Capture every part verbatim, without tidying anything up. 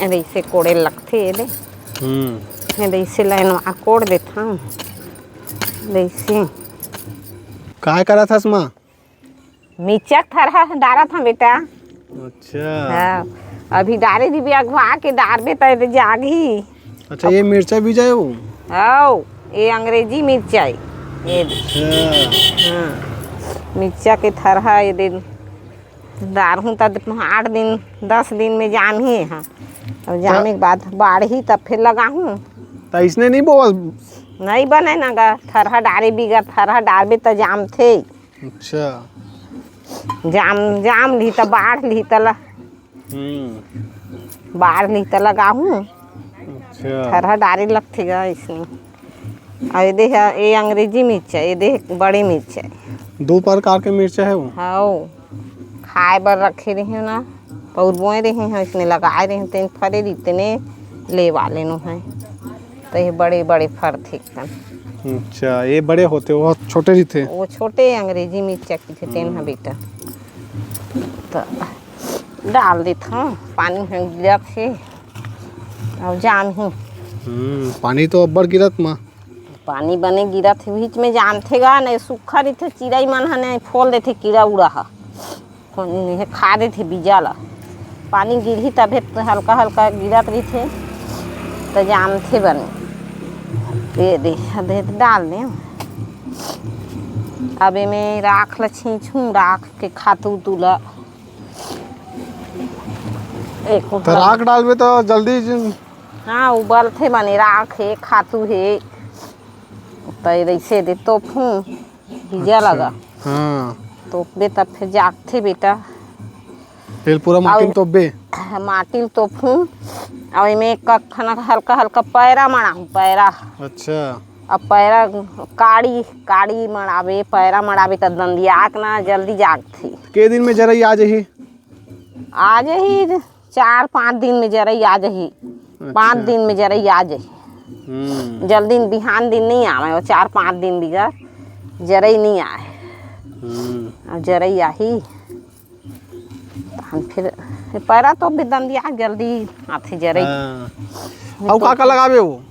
अरे, इसे कोड़े लगथे ये दे। हम्म। ये दे, इसे लाइन मा कोड़ देथन। जैसे काय करत हस माँ? मिर्चा के थरहा डारत हन बेटा। अच्छा। हाँ, अभी डारे दिबे, अगवा के डारबे त एदे जागही। अच्छा, ये मिर्चा बीजा हे वो? हव, ये अंग्रेजी मिर्चा हे। ये दे। अच्छा। हाँ, मिर्चा के थरहा ये दे डारहूँ त आठ दिन, दस दिन में जामही। हाँ, और जामे के बाद बाढ़ही तब फिर लगाहूँ। त इसने नहीं बोवल? नहीं बने ना गा, थरहा डारे बिगर, थरहा डारबे त जामथे। अच्छा। जाम, जाम लिही त बाढ़ लिही त ल-, हम्म। बाढ़ लिही त लगाहूँ। अच्छा। थरहा डारे लगथे गा इसने। अउ ये दे ह, ये अंग्रेजी मिर्चा, ये दे बड़े मिर्चा। दो प्रकार के मिर्चा हे वो। हव, खाए बर रखे रहे ना, पौर बोए रहे हैं, इसने लगाए रहे, तेन फरे रितने ले वाले नो है। तो ये बड़े बड़े फरथे एकदम। अच्छा, ये बड़े होथे, वो छोटे रहिथे। वो छोटे अंग्रेजी मिर्चा कहिथे, तेन ह बेटा। तो डाल देत हूँ, पानी ह गिरत हे, अब जामही। हम्म, पानी तो अब्बड़ गिरत माँ। पानी बने गिरत हे, बीच में जामथे गा, नहीं सूखा रहिथे, चिरई मन ह नहीं फोल देथे, कीड़ा उड़ा ह। कोन हे, खा देथे बीजा ला। पानी गिरही तभे त हल्का हल्का गिरत रहिथे, त जामथे बने। ये दे, दे डाल दे। अब एमे राख ल छींचहूँ, राख के खातू उतू ल। एक तो राख डालबे तो जल्दी जिन- हाँ, उबलथे बने, राख हे, खातू हे। त ये दे तोपहूँ। बीजा अच्छा। लगा। हाँ। तोपबे तब फिर जागथे बेटा। तेल पूरा माटी में अउ तोपबे? माटी में तोपहूँ। अउ एमे एक कखना हल्का हल्का पैरा मड़ाहूँ, पैरा। अच्छा। अब पैरा काड़ी, काड़ी मड़ाबे, पैरा मड़ाबे त दंदिया के ना जल्दी जागथे। के दिन में जरई आ जाही? आ जाही। चार पाँच दिन में जरई आ जाही। अच्छा। पाँच दिन में जरई आ जाही। हम्म। जल्दी बिहान दिन नहीं आवे, वो चार पाँच दिन बिगर जरई नहीं आए। हम्म। अब जरई आही। तहन फिर पैरा तो भी दंदिया जल्दी आथे जरई। हाँ। अउ तो का का लगाबे वो?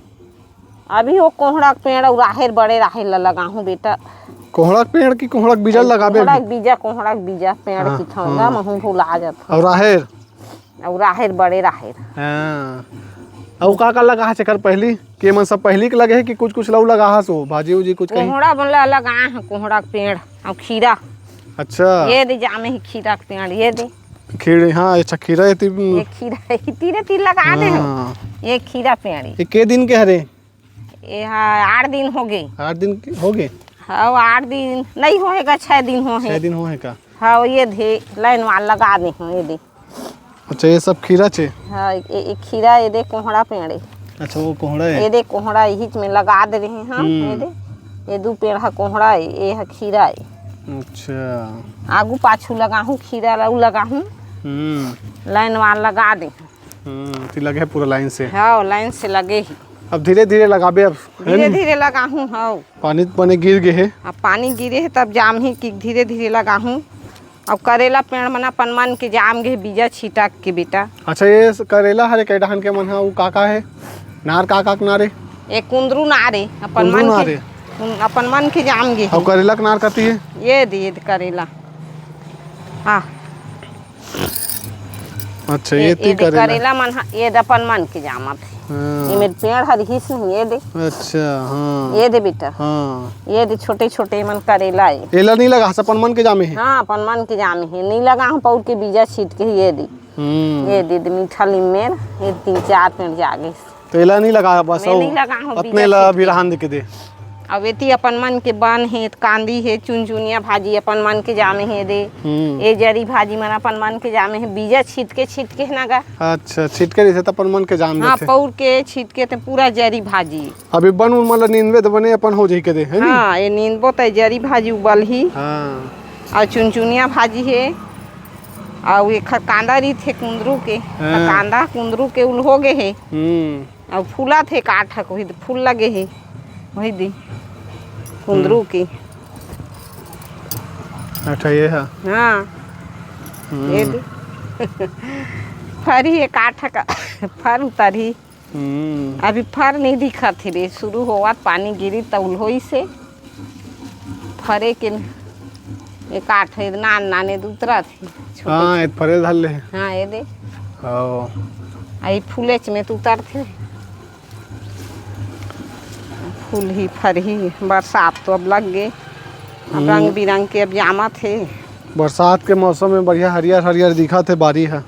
अभी वो कोहड़ा के पेड़ अउ राहेर, बड़े राहेर ला लगाहूँ बेटा। कोहड़ा के पेड़ की कोहड़ा के बीजा अउ लगाबे कोहड़ा अभी? के बीजा, कोहड़ा के बीजा पेड़ हाँ, की थंगा हाँ। महू भुला जात हूँ। अउ राहेर? अउ राहेर, बड़े राहेर। हाँ। अउ का का लगा हस एकर पहिली? के मन सब पहिली के लगे हे कि कुछ कुछ लऊ लगा हस वो? भाजी उजी कुछ कहीं? कोहड़ा मन ला लगा है, कोहड़ा के पेड़ अउ खीरा। अच्छा। ये दे जामे ही खीरा के पेड़, ये दे। खीर, हाँ, अच्छा, खीरा ये ती- ये खीरा, ये तीरे तीर लगा दे हो। हाँ। ये खीरा पेड़। ये के दिन के हरे? ये हा, आठ दिन हो गए। आठ दिन के हो गए? हाँ, आठ दिन नहीं होएगा, छह दिन हो छह है। दिन हो है का? हाँ, ये दे लाइन वाल लगा दे हो, ये दे। अच्छा, ये सब खीरा छे? हाँ, ये, ये खीरा, ये दे कोहड़ा पेड़ है। अच्छा, वो कोहड़ा है? ये दे कोहड़ा यही में लगा दे रहे हैं हम, हम्म। ये दे, ये दू पेड़ हा कोहड़ा है, ये हा खीरा है। अच्छा। आगू पाछू लगाहूँ, खीरा लऊ लगाहूँ। हम्म। लाइन वाल लगा दे। हम्म, ती लगे हे पूरा लाइन से। हाँ, लाइन से लगे ही। अब धीरे धीरे लगाबे अब, है धीरे नी? धीरे लगाहूँ, हाँ। पानी बने गिर गे हे। अब पानी गिरे हे तब जाम ही कि धीरे धीरे लगाहूँ। अब करेला पेड़ मन अपन मन के जाम गे हे, बीजा छिटक के बेटा। अच्छा, ये स-, करेला हरे कई डहन के मन हा, वो का का हे? नार का का के नार हे? ये कुंदरू नार हे, अपन कुंदरू मन नार के, हे। कुन-, अपन मन के जाम गे हे। अउ करेला के नार कती हे? ये दे, ये दे करेला। हाँ। अच्छा, ये ये, ती ये दे करेला। करेला मन हा, ये दे अपन मन के जामत हे। हाँ। ये मेर पेड़ हर हिस नहीं, ये दे। अच्छा, हाँ। ये दे बेटा। हाँ। ये दे छोटे छोटे मन करेला हे। एला नहीं लगा, अपन मन के जामे हे। हाँ, अपन मन के जामे हे। नहीं लगा हूँ पौर के बीजा छीट के ही ये दे। हम्म। ये दे, दे मीठा लीम मेर, ये तीन चार पेड़ जागे। तो एला नहीं लगा बस, मैं अउ नहीं लगा हूँ, अतने बीजा ला छीट अभी के। रहन दे के दे। अब एती अपन मन के बन हे, कांदी हे, चुनचुनिया भाजी अपन मन के जामे हे दे। हम्म। ए जरी भाजी मन अपन मन के जामे हे, बीजा छिटके छिटके हे ना गा। अच्छा, छिटके रहिथे त अपन मन के जाम हाँ, देथे। पौर के छिटके ते पूरा जरी भाजी। अभी बन उन मन ल नींदबे त बने अपन हो जाही के दे, है नी? हाँ, ये नींदबो त जरी भाजी उबलही। हाँ। अउ चुनचुनिया भाजी हे, अउ एक कांदा रहिथे कुंदरू के, त हाँ। कांदा कुंदरू के उल हो गे हे। हम्म। अउ फूलत हे, काठ ह कोही दे फूल लगे हे, वही दे कुंदरू हम्म। के। अच्छा, ये है। हाँ। हम्म। ये दे। फरही, एक आठ का फर उतरही। हम्म। अभी फर नहीं दिखत हे बे, शुरू होवत पानी गिरी त उल्होई से फरे के न-, एक आठ हे, नान नाने उतरत हे, छोटे हाँ, छोटे। ए फरे धर ले। हाँ, ये दे। ओ। आई फूलेच में तो उतरथे। फूलही फरही, बरसात तो अब लग गे, अब हम्म। रंग बिरंग के अब जामत हे। बरसात के मौसम में बढ़िया हरियर हरियर दिखत हे बारी ह।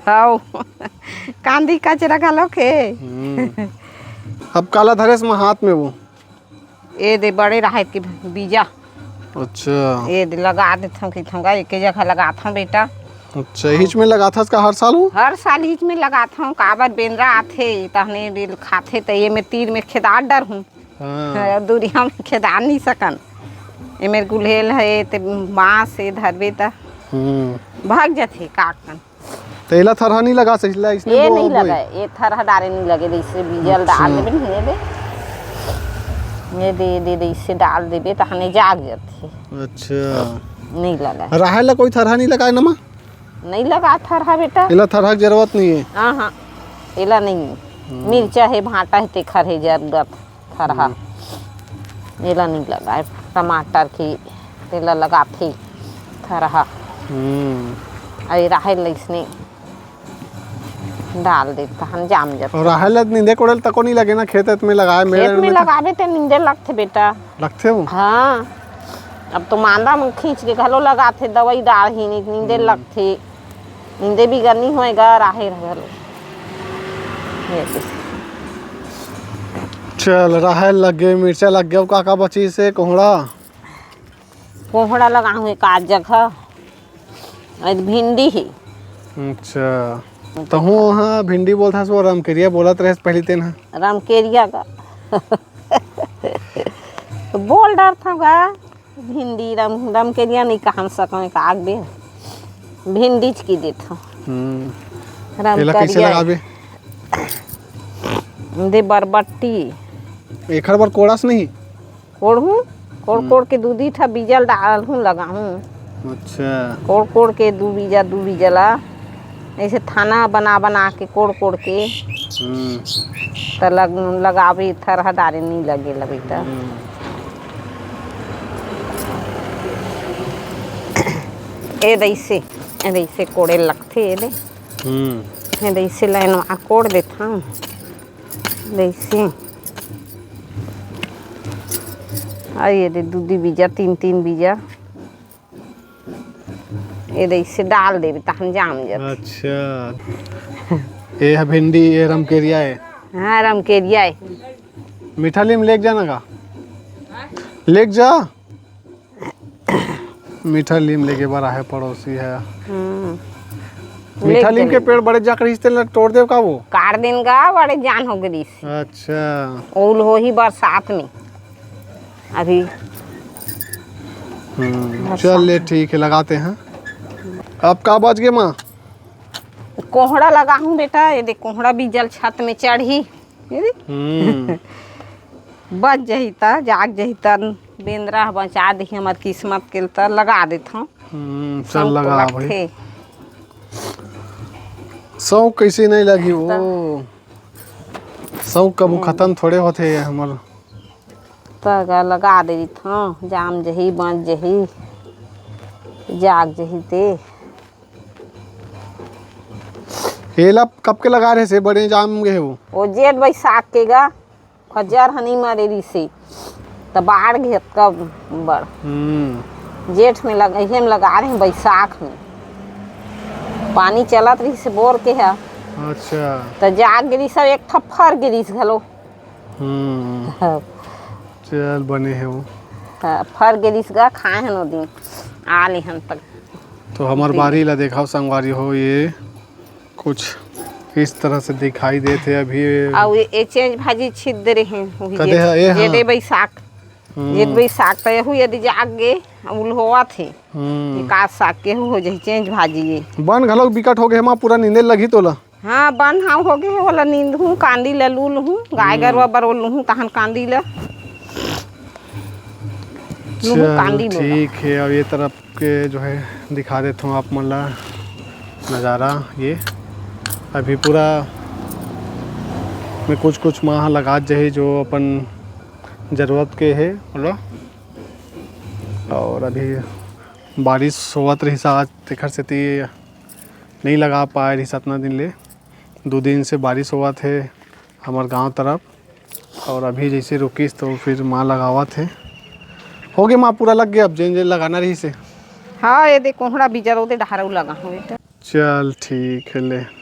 हव। कांदी कचरा घलोक हे। हम्म। अब काला धरेस म हाथ में वो? ए दे बड़े राहेर के बीजा। अच्छा। ए दे लगा देथंव, कहिथंव गा, एके जगह लगाथंव बेटा। अच्छा, हिच में लगाथस का हर साल वो? हर साल हिच में लगाथंव, काबर बेंदरा आथे, तहने बिल खाथे, त ये में तीर में खेदार डरहूँ। हाँ। हाँ, दूरिहा में खेदार नहीं सकन। ए मेर गुलेल हे, ते बांस हे, धरबे त हम्म। भाग जाथे, का कन। त एला थरहा नहीं लगा सही, ला इसने ये दो नहीं बोई। लगा, ये थरहा डारे नहीं लगे, जैसे बीजल अच्छा। डाल देबे नहीं दे। ये दे, दे, दे, इसे डाल देबे, तहने जाग जाथे। अच्छा। नहीं लगा। राहेर ला कोई थरहा नहीं लगाए नमा? नहीं लगा थरहा बेटा। एला थरहा के जरूरत नहीं है। हाँ, हाँ, एला नहीं। हम्म। मिर्चा हे, भांटा हे, तेखर हे जरूरत। थरहा। हम्म। एला नहीं लगाए, टमाटर के तेला लगाथे थरहा। हम्म। अरे राहेर लइसने डाल दे, तहन जाम जाथे। और राहेर ला नींदे कोड़े ल तको नहीं लगे ना, खेत वेत में लगाए, मेड़ खेत में में तो लगाबे ते नींदे लगथे बेटा। लगथे वो? हाँ, अब तो मांदा में खींच के घलो लगाथे, दवाई डालही, नहीं नींदे हम्म। लगथे। नींदे बिगर नहीं होएगा, राहेर घलो। ये दे। चल, राहेर लग गे, मिर्चा लग गे, अउ का का बचिस हे? कोहड़ा? कोहड़ा लगाहूँ एक आध जगह, अउ भिंडी हे। अच्छा, तहूँ वहाँ भिंडी बोलथस, वो रमकेरिया बोलत रहेस पहली तेन ह। रमकेरिया का बोल डरथंव गा। भिंडी, रम-, रमकेरिया नहीं कहन सकंव, एक आग बे। भिंडीच की देथंव। हम्म। एला कैसे रमकेरिया लगाबे? दे बरबट्टी। एखर बर कोड़स नहीं? कोड़हूँ, कोड़ हम्म। कोड़ के दू दी ठा बीजा ल डालहूँ, लगाहूँ। अच्छा। कोड़ कोड़ के दू बीजा, दू बीजा ला ऐसे थाना बना बना के कोड़ कोड़ के हम्म। त लग-, लगाबे, थरहा डारे नहीं लगे ला बेटा। हम्म। ए दइसे, ए दइसे कोड़े लगथे, ए दे। हम्म। ए दइसे लाइन मा कोड़ देथंव। दइसे। अउ ये दे दू दी बीजा, तीन तीन बीजा। ये दइसे डाल देबे, तहन जाम जाथे। अच्छा। ये ह भिंडी, ये रमकेरिया हे। हाँ, रमकेरिया हे। मीठा लीम लेके जाना का? लेके जा। मीठा लीम लेके बर आहे पड़ोसी ह। हम्म। मीठा लेके लीम के चले। पेड़ बड़े जाक रहिस, तेला तोड़ देव का वो? काट दिन गा, बड़े जान हो गिस। अच्छा। ओल होही बरसात में। अभी हम्म, बरसात चल ले, में। ठीक है, लगाते हैं। अब का बच गे माँ? कोहड़ा लगाहूँ बेटा, ये देख, कोहड़ा बीजा ल छत में चढ़ही। ये देख। हम्म। बच जही त, जाग जही त, बेंदरा ह बचा दिही हमर किस्मत के, त लगा देथंव। हम्म, चल शौक तो लगा भाई। लगथे। शौक कैसे नहीं लगी वो? त शौक कभू हम्म। खत्म थोड़े होथे हमर। त गा लगा देथंव, जाम जही, बच जही, जाग जही ते। एला कब के लगा रहे से बड़े जाम गे हे वो? वो जेठ बैसाख के गा, खजर ह नइ मरे रिसे, त बाढ़ गे अतका बड़। हम्म। जेठ में लग-, इहे में लगा रहे बैसाख में। पानी चलत रहिस बोर के ह। अच्छा। त जाग गे रिस, एक ठा फर गे रिस घलो। हम्म। हाँ। चल, बने हे वो। हाँ, फर गे रिस गा, खाए हन ओ दिन। आ ले हन तक। तो हमर बारी ला देखाव संगवारी हो, ये कुछ इस तरह से दिखाई देत हे अभी। अउ ये, ये चेंच भाजी छिद दे रहे हैं, वही कदे जेठ, ह, ये ह? जेठे बैसाख। हम्म। जेठ बैसाख त यहू यदि जाग गे, उल्होवत हे। हम्म। एकाध साग के हो जाही चेंच भाजी ये। बन घलोक बिकट हो गे हे माँ, पूरा नींदे लगही तोला। हाँ, बन हाँ हो गे हे, ओला नींदहूँ, कांदी ल लू लूहूँ, गाय हम्म। गरुवा बर ओ लूहूँ, तहन कांदी ल लूहूँ, चल, कांदी ल लूहूँ। ठीक हे, अब ये तरफ के जो है दिखा देत हूँ आप मन ला नज़ारा ये। अभी पूरा में कुछ कुछ माँ ह लगात जाही, जो अपन जरूरत के हे, बोलो। और अभी बारिश होवत रहिस आज, तेखर सेती नइ लगा पाए रहिस अतना दिन ले। दू दिन से बारिश होवत हे हमर गांव तरफ, और अभी जैसे रुकिस तो फिर माँ लगावत हे। हो गे माँ, पूरा लग गया, अब जेन जेन लगाना रहिस हे। हाँ, ये दे कोहड़ा बीजा रोदे डहारऊ लगा हूँ बेटा। चल ठीक है, ले।